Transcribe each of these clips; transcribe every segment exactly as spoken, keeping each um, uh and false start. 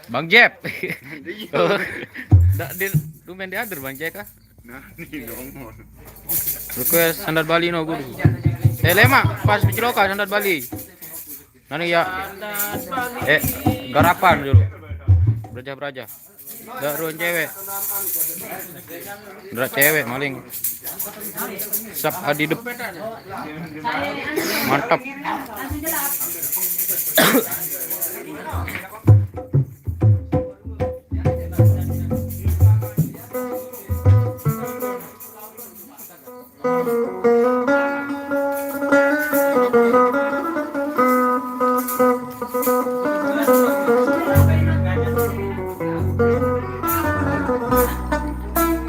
Bang Jep. Ndak di, tumben diatur Bang Jep kah? Nah, ini nomor. Request sandal Bali no kudu. Eh, lemak, pas piciloka sandal Bali. Nani ya? Eh, garapan dulu. Beraja-beraja. Dak ruan cewek. Dak cewek maling. Sap hadidep. Mantap.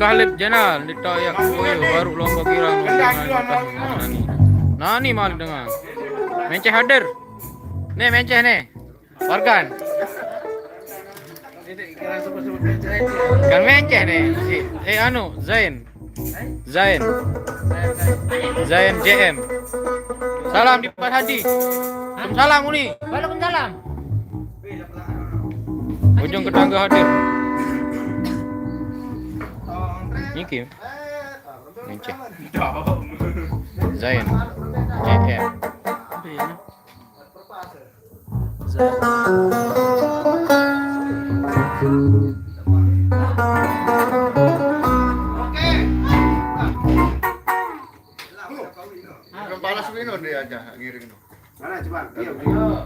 Kalib Jenal ditoyak kuyu baru lomba girang. Nani? Nani malik dengan? Menceh hadir. Nih Menceh nih. Wargan. Kan Menceh nih. Si, eh anu, Zain. Zain. Zain J M. Salam di Pak Hadi. Salam Uni. Waalaikumsalam. Ujung Ketangga hadir. Niki. Ngecek. Zain. J M. Belum panas, Wino, dia aja ngiring. Mana coba? Iya, iya.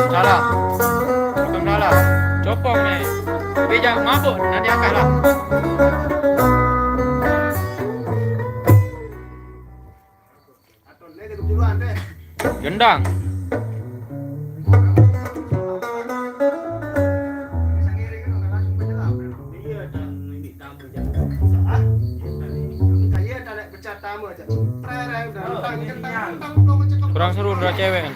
Salah. Bukan salah. Copong nih. Tapi jangan mabuk, nanti akal lah. Gendang. Kurang seru udah cewek kan.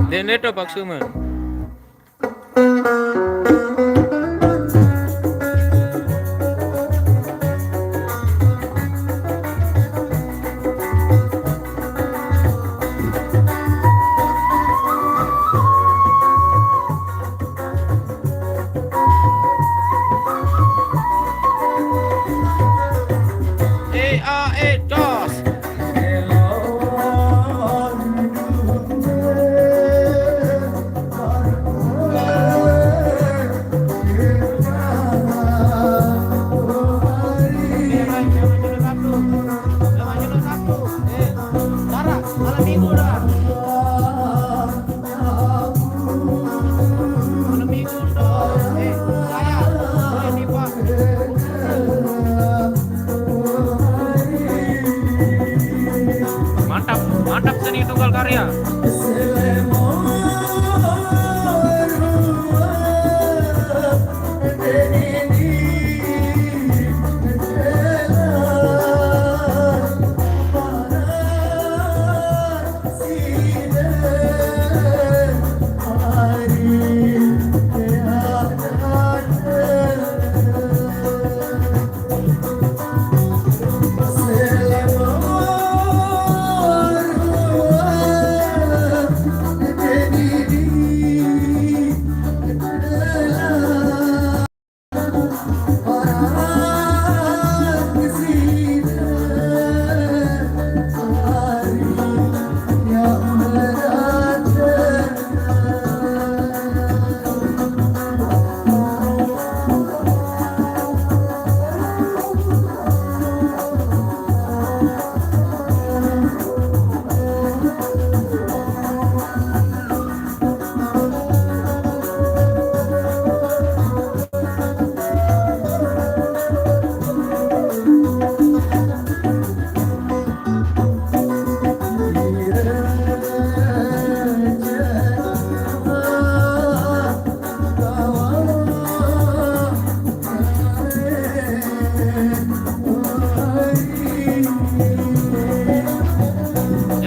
Dene to paksume. Mantap, mantap seni tunggal karya.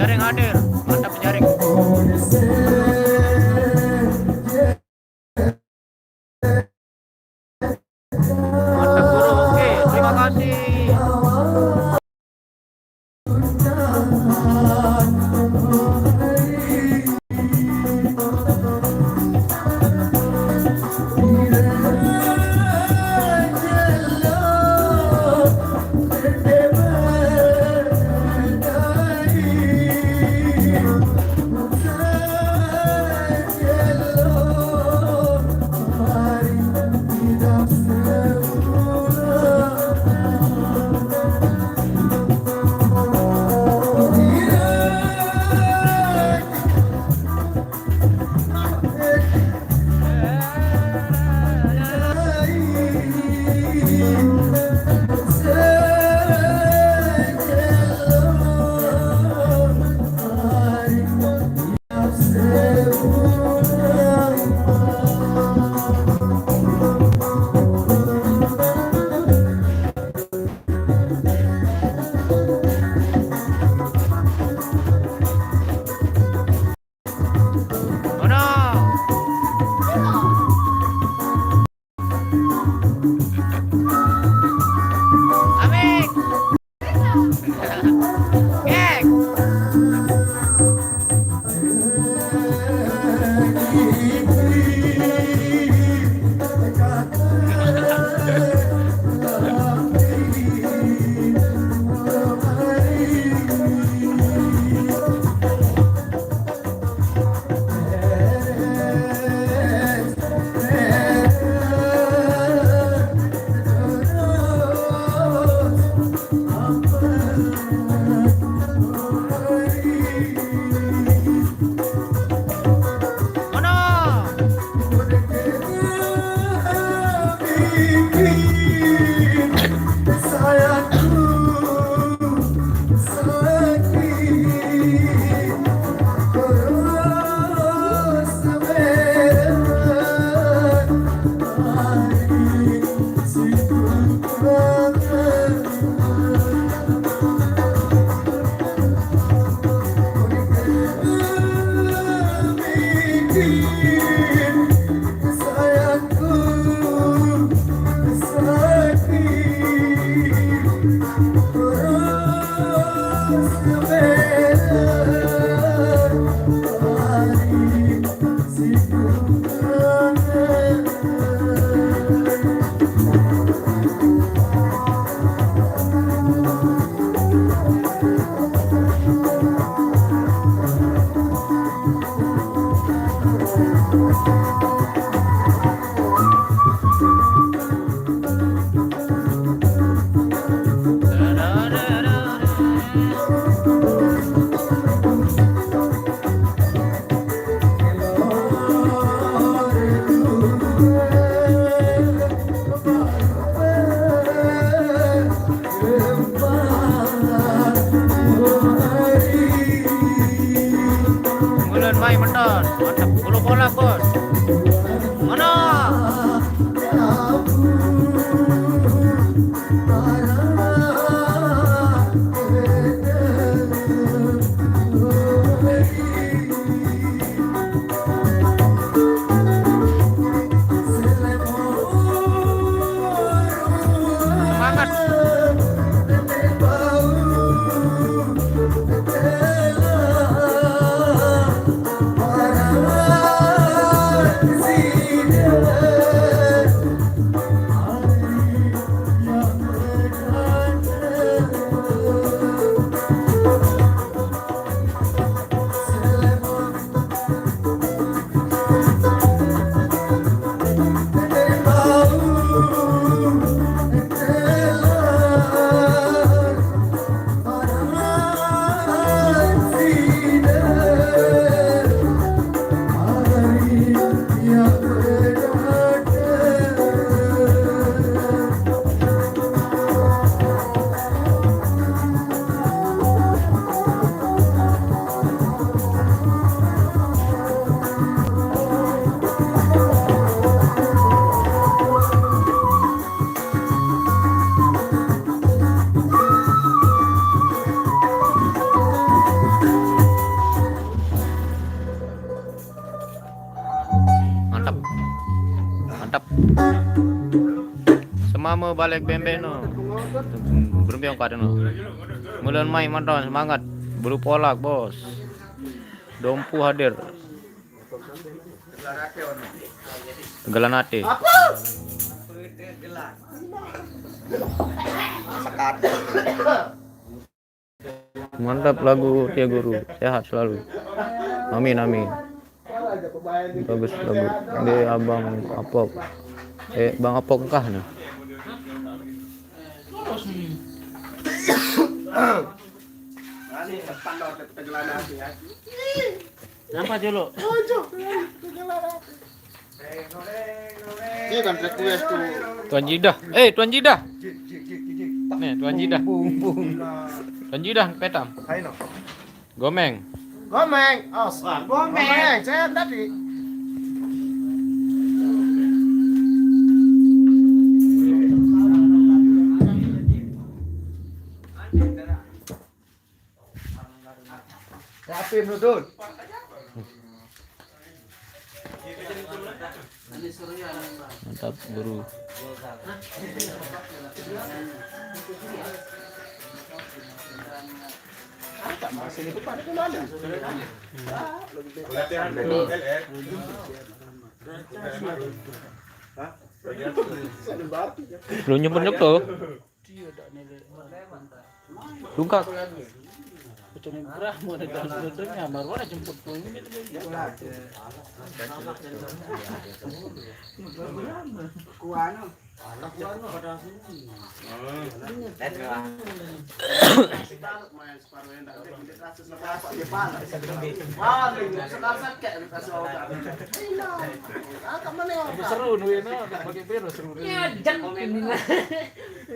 Jaring hadir, mantap jaring. Mantap, Guru. Oke, terima kasih. Tep. Semame balik bembek no. Berembe angkat no. Mulan mai mantan semangat. Bulu polak, Bos. Dompu hadir. Tegelan ate. Mantap lagu Tia Guru, sehat selalu. Amin, amin. Bagus lagu. Ini Abang Apok. Eh, Bang Apok kah nih? Kenapa, Jolo? Dia kan request tuh. Tuan Jidah. Eh, Tuan Jidah. Nih, Tuan Jidah. Tuan Jidah petam. Gomeng. Gomeng. Oh, Gomeng. Gomeng. Saya tadi. Tapi menurut. Mantap, Guru. Belum nyebut tuh. Tungkak. Kecuali berah mau ada dalam dodongnya, baru ada jemput poin gitu. Kuano. Seru nuwe no, pakai piro seru nuwe. Ngajak ini lah.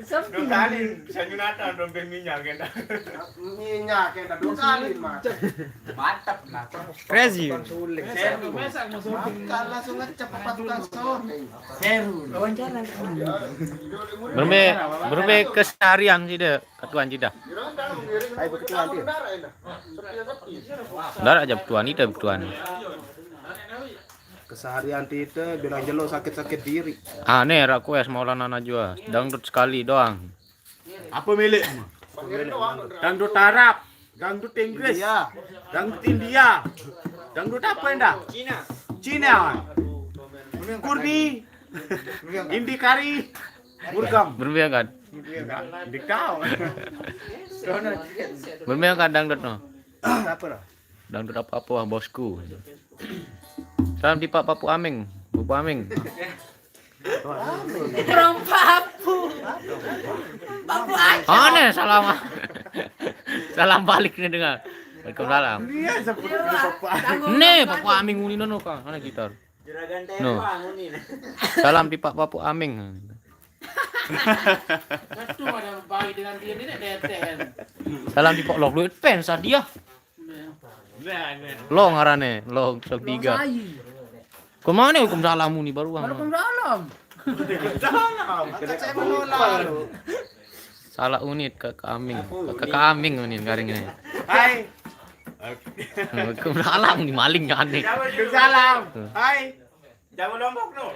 Dua kali, saya nyunatan dompet minyak kita. Minyak kita dua kali, Mas. Mantap, nah. Crazy. Makan langsung ngecek apa tukang soling. Seru. Wawancara. Berembe, berembe keseharian sih deh, ketuan Jidah. Ayo, ketuan dia. Ndak aja ketuan itu ketuan. Keseharian kita bilang jelo sakit-sakit diri. Aneh, rak kues Maulana Najwa. Dangdut sekali doang. Apa milikmu? Dangdut Arab, dangdut Inggris, India. Dangdut India, dangdut apa endah? Cina. Cina. Kurdi, Indikari, Burgam. Berembe kan? Enggak, di kau. Berembe kan dangdut no. Apa lah? Dangdut apa-apa, wah, bosku. Salam tipak Papu Aming, Papu Aming. Orang Papu. Papu aja. Aneh, salam. Salam balik nih dengar. Waalaikumsalam. Dia seperti Papu Aming. Nih, Papu Aming uni nono kan, aneh gitar. Juragan Tero. No. Salam tipak Papu Aming. Aduh, ada baik dengan dia ini, D T N. Salam tipak lok duit pen sadia. Lo ngarane, lo sok tiga. Kemana hukum salam uni baru? Waalaikumsalam. Salam. Salah unit ke Aming. Ke Aming unit garing ini. Hai. Hukum salam di maling aneh. Salam. Hai. Jawa Lombok no.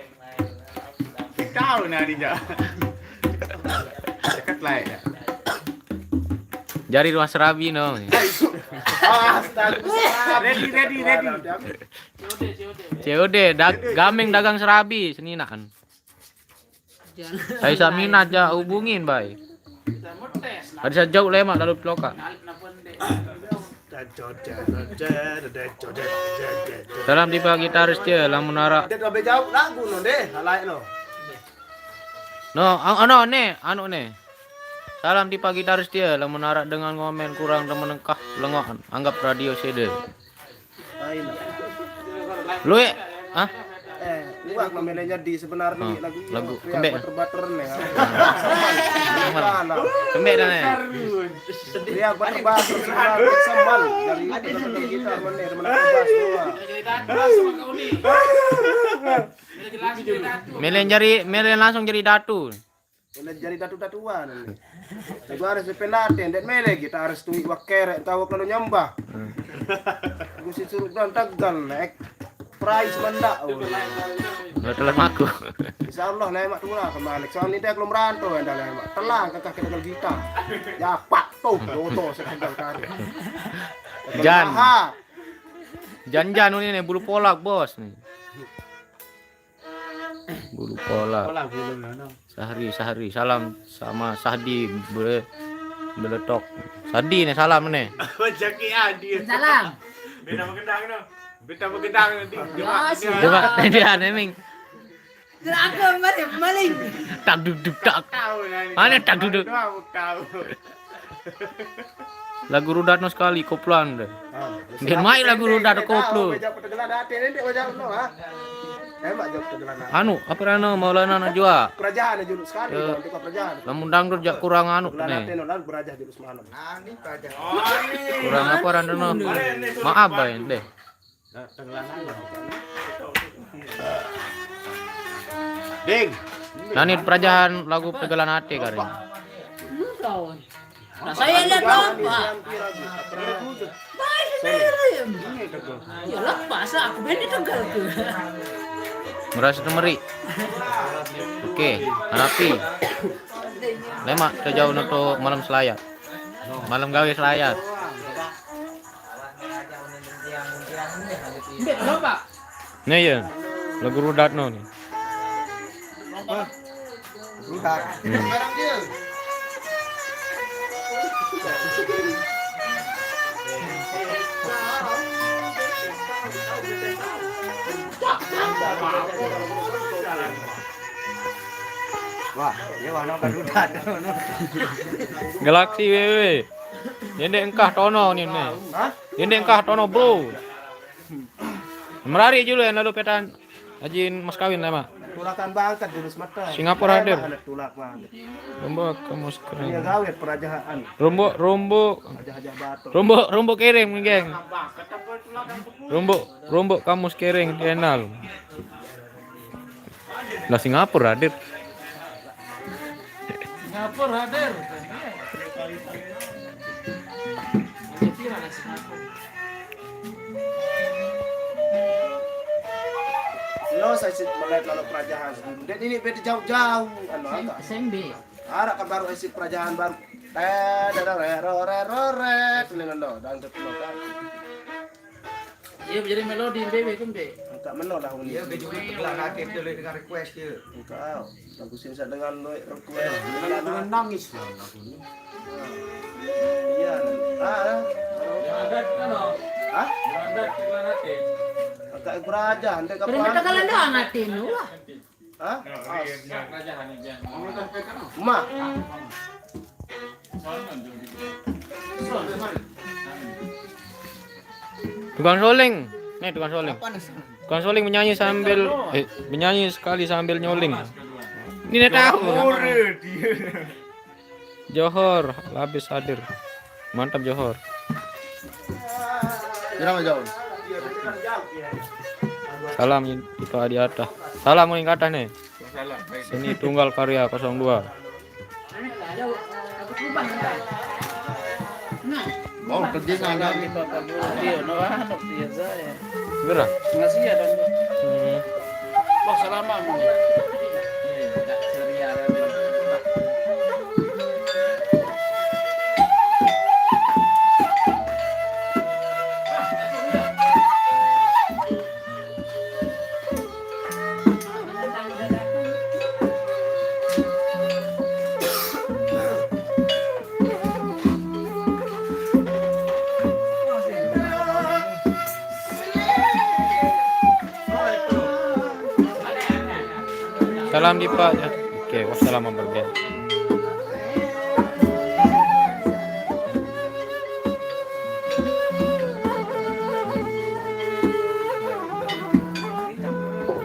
Kau nari ja. Dekat lah ya. Jari rumah serabi no. Astaga. Ready, ready, ready. C O D, dag-, gaming dagang serabi, seninaan. Saya Samina aja hubungin, bay. Ada sejauh lemak lalu peloka. Salam tipe gitaris dia, lamun arak. Dia lebih jauh lagu no deh, lain no. No, an-, ano ne, anu ne. Salam tipe gitaris dia, lamun arak dengan ngomen kurang temen engkah lengokan. Anggap radio sede. Lain. Lu ya? Hah? Eh, uang no mele jadi sebenarnya lagu ini, lagu kembe. Bater-bater nih. Kembe dah nih. Dia bater-bater sebenarnya semal dari kita mana mana. Mele jadi, mele langsung jadi datu. Kena jadi datu-datuan. Lagu harus dipelatih, ndak mele gitaris tuh wakere tahu kalau nyembah. Gue sih suruh dan tegal, ek price mendak. Lah, telah aku. Insya Allah, lemak tulah ke Malik. Soalnya dia belum merantau, ada lemak. Telah, kakak kita kalau kita. Ya, pak, tuh, foto sekadar tadi. Jan. Jan, Jan, ini nih, bulu polak, bos, nih. Bulu polak. Pola bulu mana? Sahri, Sahri, salam sama Sahdi, bele-, beletok. Sahdi nih, salam nih. Macam ke Adi. Salam. Beta bergedang tu. Beta bergedang nanti. Ya, coba, siap. Coba, dia neming. Neraka mari, maling. Tak duk duk tak. Tahu lah ni. Mana tak duduk? Tahu, tahu. Lagu Rudatno sekali, koploan deh. Ah, dia main lagu Rudatno koplo. Anu, apa rana Maulana Najwa? Kerajaan aja dulu sekali, eh, kalau tukar kerajaan. Lamun dangdut jak kurang anu nih. Kerajaan dulu semalam. Kurang apa rana no? Maaf, bae, deh. Ding. Nani perajahan lagu Pegelan Ate kari. Nah, saya lihat apa? Baik, sendiri. Ya lepas lah, aku beli tegal tu. Merasa temeri. Oke, harapi. Lemak ke jauh nutu malam selayar. Malam gawe selayar. Nih ya, lagu Rudatno nih. Rudat. Hmm. Wah, dia warna Rudat. Galaksi W W. Ini engkah tono nih, nih. Hah? Ini engkah tono, bro. Merari dulu yang lalu petan. Ajin mas kawin lah, Mak. Tulakan bangkat dulu semata. Singapura hadir. Anak tulak banget. Rombo kamus kering. Dia gawe perajaan. Rombo, rombo. Aja-aja batuk. Rombo, rombo kering, geng. Rombo, rombo kamus kering, kenal. Lah Singapura hadir. Singapura hadir. Lo saya sit melihat lalu perajahan. Dan ini beda jauh-jauh anu agak. S M B. Arah kan baru isi perajahan baru. Teh, dada, re, ro, re, ro, re. Telingan lo, dangdut lo kan. Iya, jadi melodi, bebe, kan, be? Enggak meno lah, Uni. Iya, baju itu telah laki itu dengan request dia. Enggak, bagusin saya dengan lo request. Dengan, dengan nangis lah, lagu ini. Iya. Ah, ah. Yang ada kan, oh. Hah? Yang ada kan, nanti. Enggak, beraja, nanti kapan? Perintah kalian doang ngatin, wah. Hah? Mak. Tukang soling. Nih tukang soling. Tukang soling menyanyi sambil, eh, menyanyi sekali sambil nyoling. Ini dia tahu. Johor, habis hadir. Mantap Johor. Kenapa jauh? Salam itu Adi Atta. Salam uning kata nih. Seni Tunggal Karya kosong dua. Oh, kerjanya ada di Bapak Guru. Iya, no, anu, iya, saya. Segera. Ngasih ya, dan. Hmm. Wah, selama mau. Salam di Pak. Oke, wassalam warahmatullahi.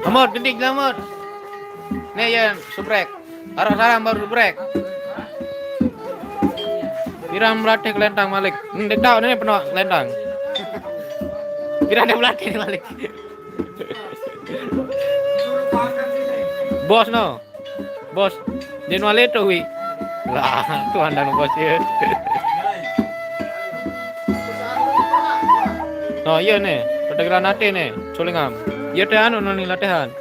Lamot, gedik, lamot. Nih, ya, subrek. Arah salam baru subrek. Piran melatih kelentang malik. Ndek tahu nih penuh kelentang. Piran dia melatih malik. Bos no. Bos, dia nuale tu wi. Lah, tu andang bos dia. No, iya nih, pada granate nih, sulingam. Iya teh anu no nih latihan.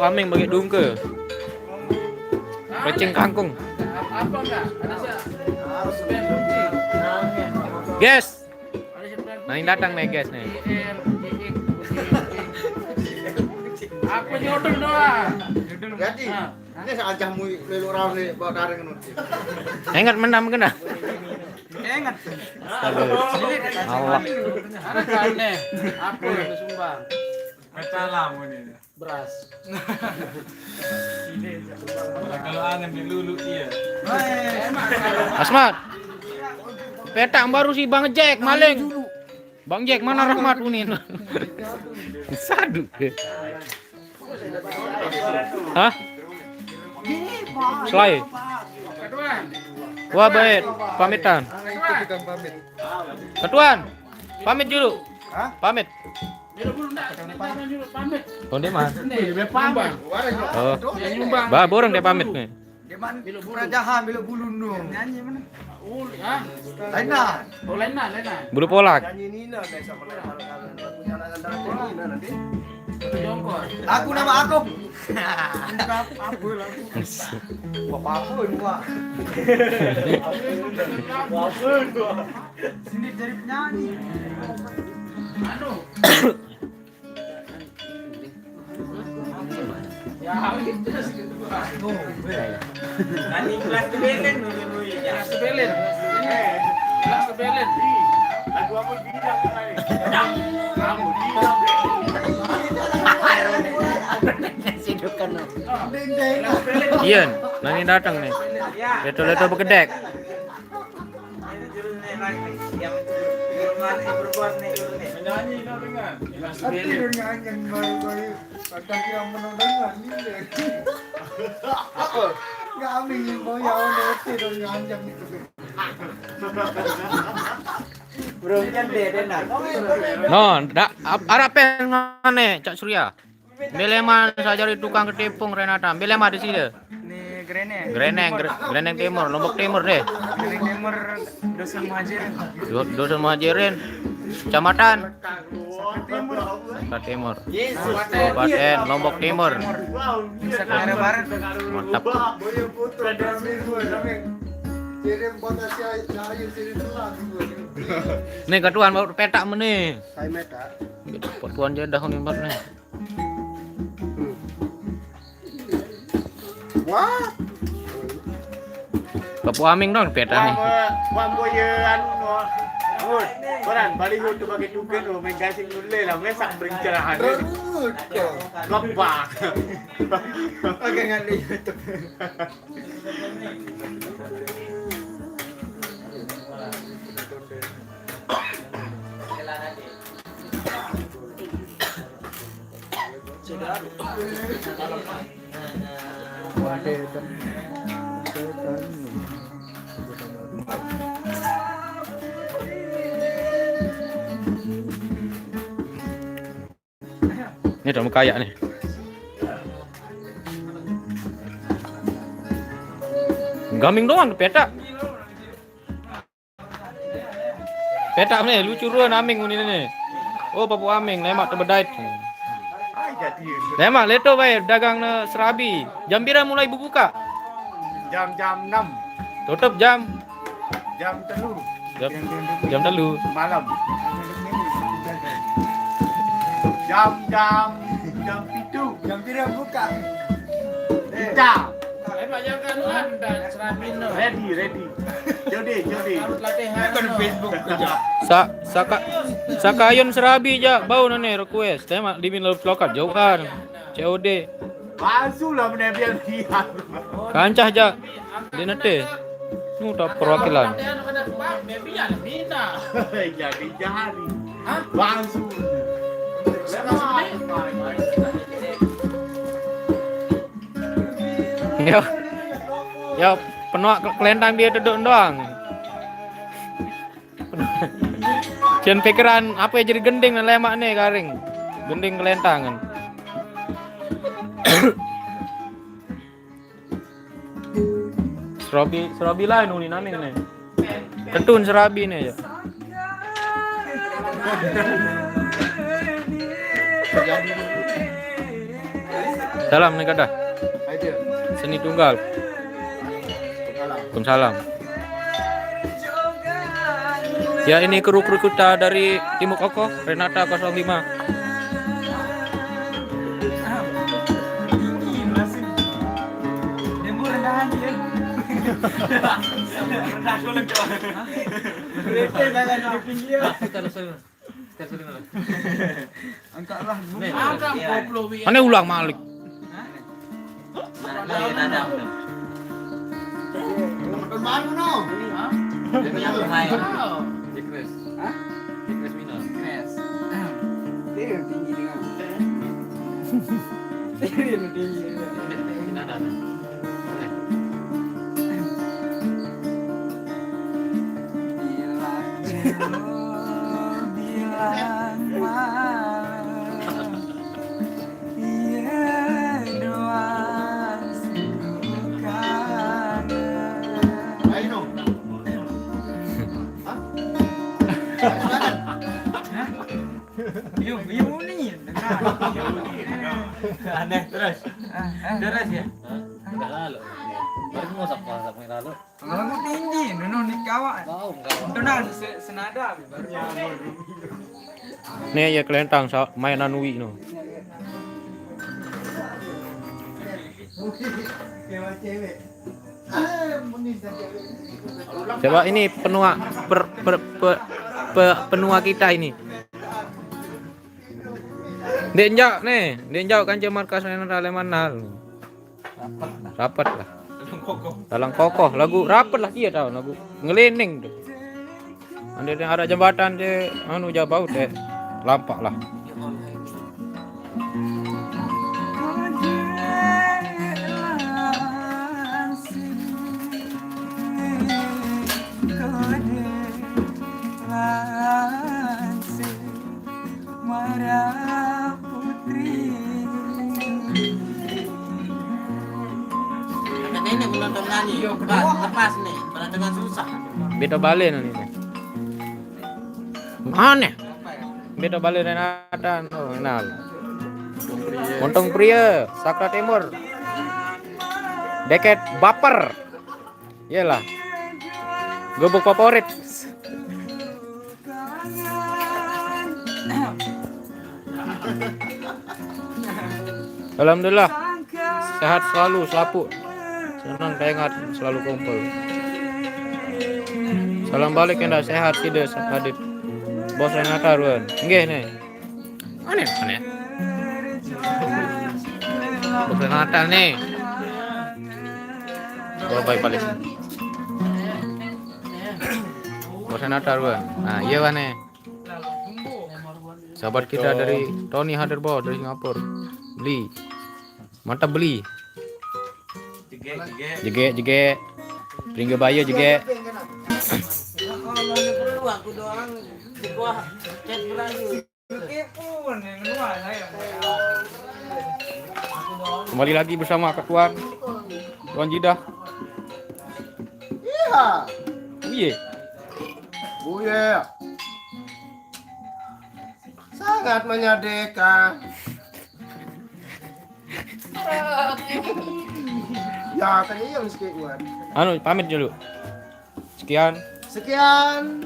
Aming bagi dungke. Pecing kangkung. Guys. Nah, ini datang nih, guys, nih. Apa jodoh doang? Jadi, ini seancah mu lelu rame bawa kareng ngono. Ingat menam kena. Ingat. Allah. Ada kan nih? Apa yang sumbang? Kata lamu nih. Beras. Kalau angan dilulu iya. Asmat. Petak baru si Bang Jack maling. Bang Jack mana Rahmat unin? Sadu. Hah? Selai. Wah, baik. Pamitan. Ketuan. Pamit dulu. Pamit. Onde mah. Oh. Bah, borong dia pamit nih. Dia man perajahan bila bulu nu. Nyanyi mana? Uli, ah. Lain lah. Oh, lain lah, lain lah. Bulu polak. Nyanyi Nina deh sama lain kalau lagunya lain lagunya Nina nanti. Jongkor. Aku nama aku. Apa lah? Bapak aku ini pak. Sini jadi penyanyi. Anu. Ya, gitu sih gitu. Tadi kelas kebelen dulu ya. Kelas kebelen. Ini kelas kebelen. Lagu apa bilang tadi? Kamu bilang. Ian, nanti datang nih. Leto-leto begedek. Tapi dengan yang baru-baru kadang yang menodong ini. Apa? Kami mau ya ono itu dong yang itu. Bro, kan beda nah. No, ndak ap- arah pen mana Cak Surya? Beleman sajari tukang ketipung Renata. Beleman di sini. Ini Grene. Greneng, Gre- Greneng Timur, Lombok Timur deh. Grene Timur, Dusun Muhajirin. Du- Dusun Muhajirin, Kecamatan Timur. Lombok Timur, Kabupaten Lombok Timur. Nusa Tenggara Barat. Mantap. Boyo foto kami dua kami. Kirim foto si Ayu sini telah dua. Nih ketuan baru petak meni. Saya meta. Ketuan jadah nih nih. Wah. Kapu aming dong petak nih. Wah, wah, boye anu no. Woi, koran balik itu pakai tuken lo, main gasing dulu lah, mesak berencana hadir. Terus. Gabak. Oke nggak ada YouTube. Ini udah mau kayak nih. Gaming doang petak. Petak nih lucu ruan aming ini nih. Oh, papu aming lemak tebedait. Lemak leto bae dagang ne serabi. Jam pira mulai bubuka? Jam-jam enam, Tutup jam jam telu jam, jam telu. Malam. Jam-jam jam pitu. Jam pira buka? Kita Kalau banyak kan ada serabin no. Ready, ready. Jodi, Jodi. Harus latihan. Kan Facebook kerja. Sa saka sakayun serabi ja bau nane request. Tema di min lokal jauhan. C O D. Palsu lah menebian dia. Kancah ja. Di nete. Nu tak perwakilan. Latihan pada Pak, baby ya mina. Jadi jari. Hah? Palsu. Ya. Ya penuh ke- kelentang dia duduk doang. Jangan pikiran apa ya jadi gending dan lemak nih garing. Gending kelentangan. Serabi, serabi lain uni nani nih. Ketun serabi nih ya. Salam nih kada. Seni tunggal. Waalaikumsalam. Ya, ini kru-kru kita dari Timuk Kokoh, Renata kosong lima. Angkatlah. Mana ulang malik? Nah, ini ada, ada. Makan baru no. Hah? Ini yang main. Hah? Di Kres. Hah? Di Kres Minor. Kres. Dia yang tinggi dengan. Dia yang tinggi dengan. Ini ada, ada. Bilang jauh, bilang malam. Iya doang sungguh kangen. Ayo, no. Hah? Yuk, yuk nih, dengar. Aneh terus. Terus ya? Udah lalu. Baru mau sok, sok lalu. Kalau tinggi, nunu nih kawan. Mau enggak? Itu nah se- senada baru. Nih ya kelentang sa- mainan Wi no. Coba ini penua per, per, pe- pe- penua kita ini. Denjak nih, denjak kan markas Renata Lemanal. Rapat lah. Dalam kokoh lagu rapat lah dia tahu lagu ngeleneng tuh. Ande ada jembatan je anu jabau teh lampak lah. Marah putri. Ada nenek menonton nyanyi. Pak, lepas nih, pada dengan susah. Beta balik nih. Aneh. Beta balik Renata no kenal. Montong pria, Sakra Timur. Deket baper. Iyalah. Gubuk favorit. Alhamdulillah. Sehat selalu, selapu. Senang dengar selalu kumpul. Salam balik yang dah sehat, tidak hadir. Bos Renata Ruan. Nggih nih. Aneh, aneh. Bos Renata nih. Oh, baik balik. Bos Renata Ruan. Nah, iya wah nih. Sahabat kita dari Tony hadir bos dari Singapura. Beli. Mantap beli. Jege, jege. Jege, jege. Ringgit bayar jege. Aku doang. Wah, chat berayu. Kembali lagi bersama Kak Tuan. Tuan Jidah. Iya. Iya. Buye. Sangat menyedihkan. Ya, kan iya mesti kuat. Anu, pamit dulu. Sekian. Sekian.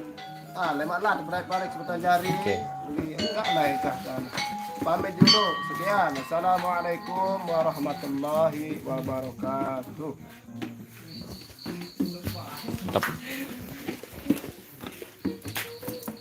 Ah, lemak lah, balik-balik sebutan jari. Oke. Jadi, enggak lah, ya, kan. Pamit dulu. Sekian. Assalamualaikum warahmatullahi wabarakatuh. Mantap.